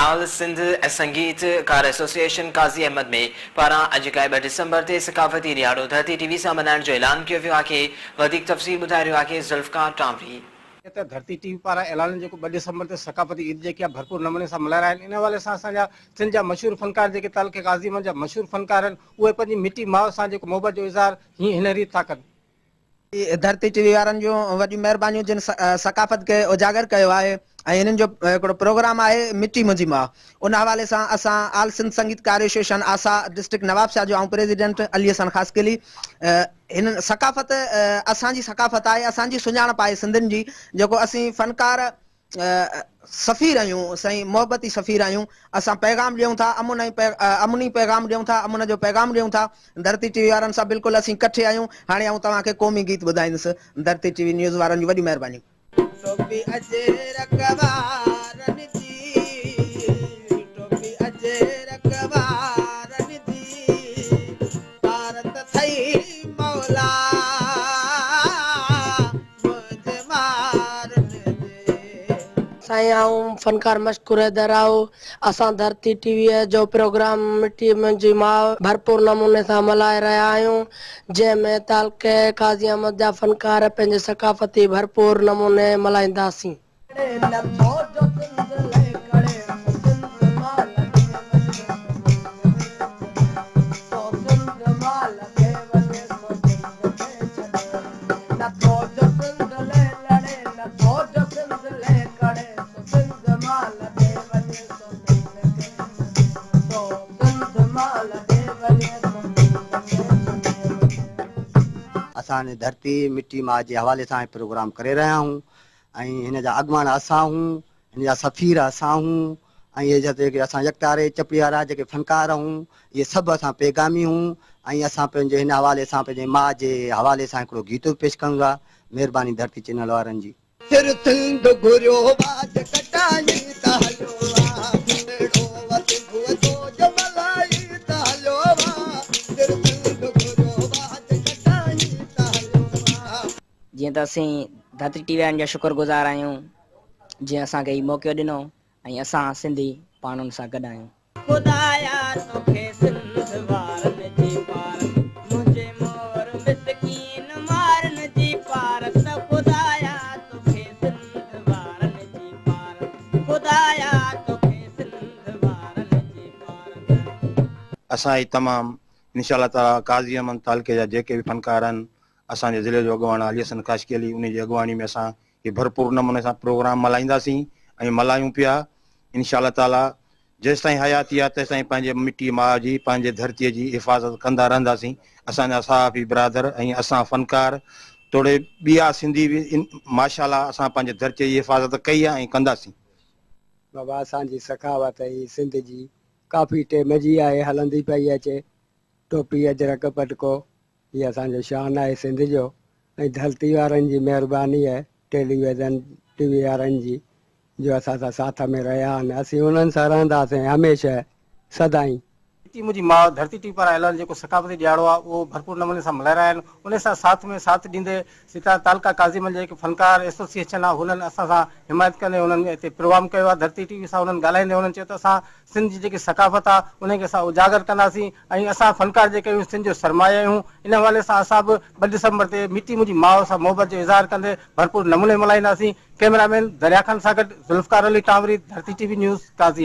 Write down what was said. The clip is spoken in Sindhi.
آل سنڌ سنگيت ڪار ايسوسيئيشن قاضي احمد ۾ پاران اڄ کان 2 ڊسمبر تي ثقافتي ڏهاڙو ڌرتي ٽي وي سان ملهائڻ جو اعلان ڪيو ويو آهي. وڌيڪ تفصيل ٻڌائي رهيو آهي ذوالفقار ٽانوري. ته ڌرتي ٽي وي پاران اعلان جيڪو 2 ڊسمبر تي ثقافتي عيد جيڪي آهي ڀرپور نموني سان ملهائي رهيا آهن. ان حوالي سان اسان جا سنڌ جا مشهور فنڪار جيڪي تعلقي قاضي احمد جا مشهور فنڪار آهن اهي پنهنجي مٽي ماء سان جيڪو محبت جو اظهار هي هن ريت ٿا ڪن. ڌرتي ٽي وي وارن جون وڏيون مهربانيون جن ثقافت کي اجاگر ڪيو آهي ۽ هنن جو هڪڙو پروگرام آهي مٽي منهنجي ماء ان حوالي سان اسان آل سنڌ سنگيت ڪار ايسوسيئيشن آسا ڊسٽرڪٽ نوابشاهه جو آئون پريزيڊنٽ علي حسن خاصخيلي هنن ثقافت اسان جي ثقافت آهي اسان جي سڃاڻپ آهي سنڌين جي جيڪو اسين فنڪار سفير آهيون سائين محبتي سفير آهيون اسان پيغام ڏيون ٿا امن ۽ امني پيغام ڏيون ٿا امن جو پيغام ڏيون ٿا ڌرتي ٽي وي وارن سان بلڪل اسين ڪٺي آهيون هاڻي آئون توهان کي قومي گيت ٻڌائيندس ڌرتي ٽي وي نيوز وارن جون وڏيون مهربانيون. ٽوپي اجرڪ وارن جي ٽوپي اجرڪ وارن جي پارت ٿئي مولا منهنجي مارن جي. سائين آئون فنڪار مشڪور حيدر آهو اسان ڌرتي ٽي وي جو پروگرام مٽي منهنجي ماء ڀرپور نموني سان ملهائي رهيا آهيون جنهن ۾ تعلقي قاضي احمد جا فنڪار پنهنجي ثقافتي ڀرپور نموني ملهائينداسين. اسان ڌرتي مٽي ماء جي حوالي سان پروگرام ڪري رهيا آهيون ۽ هن جا اڳواڻ اسان آهيون، هن جا سفير اسان آهيون ۽ اهي جيڪي اسان يڪتاري چپڙي وارا جيڪي فنڪار آهيون اهي سڀ اسان پيغامي آهيون ۽ اسان پنهنجي هن حوالي سان پنهنجي ماء جي حوالي سان هڪڙو گيت به پيش ڪيون ٿا. مهرباني ڌرتي چينل وارن جي. سر سنڌ گهريو واڄ ڪٽائين ته هليو آ، ميڙو سنڌوء جو جو ملهائي ته هليو آ، سر سنڌ گهريو واڄ ڪٽائين ته هليو آ. جيئن ته اسين ڌرتي ٽي وي وارن جا شڪر گذار آهيون جنهن اسان کي هي موقعو ڏنو ۽ اسان سنڌي پاڻ ان سان گڏ آهيون. خدايا توکي سنڌ وارن جي پارت منهنجي مور مسڪين مارن جي پارت خدايا توکي سنڌ وارن جي پارت خدايا توکي سنڌ وارن جي پارت. اسان هي تمام انشاء الله تعالي قاضي احمد تعلقي جا جيڪي به فنڪار آهن اسان جي ضلعي جو اڳواڻ علي حسن خاصخيلي انهي جي اڳواڻي ۾ اسان هي ڀرپور نموني سان پروگرام ملهائينداسين ۽ ملهايون پيا انشاء الله تعالي جيستائين حياتي آهي تيستائين پنهنجي مٽي ماء جي پنهنجي ڌرتي جي حفاظت ڪندا رهنداسين اسان جا صحافي برادر ۽ اسان فنڪار توڙي ٻيا سنڌي به ماشاء الله اسان پنهنجي ڌرتي جي حفاظت ڪئي آهي ۽ ڪنداسين. بابا اسان جي سخاوت هي سنڌ جي ڪافي ٽيم جي آهي هلندي پئي اچي ٽوپي اجرڪ پٽڪو هي اسان جو شان آهي سنڌ جو ۽ ڌرتي وارن جي مهرباني آهي ٽيليويزن ٽي وي وارن جي جو اسان سان ساٿ ۾ رهيا آهن اسين انهن سان رهنداسين هميشه سدائين. مٽي منهنجي ماء ڌرتي ٽي پاران اعلان جيڪو ثقافتي ڏهاڙو آهي اهو ڀرپور نموني سان ملهائي رهيا آهن انهي سان ساٿ ۾ ساٿ ڏيندي سيتا تعلقه قاضي محمد جا جيڪي فنڪار ايسوسيئيشن آهي هنن اسان سان حمايت ڪندي هنن هتي پروگرام ڪيو آهي ڌرتي ٽي وي سان هنن ڳالهائيندي هنن چيو ته اسان سنڌ جي جيڪي ثقافت آهي انهي کي اسان اجاگر ڪنداسين ۽ اسان فنڪار جيڪي آهيون سنڌ جو سرمايو آهيون ان حوالي سان اسان به 2 ڊسمبر تي مٽي منهنجي ماء سان محبت جو اظهار ڪندي ڀرپور نموني ملهائينداسين ڪئميرا مين دريا خان سان گڏ Zulfiqar Ali Tanwari, Dharti T V news, Qazi.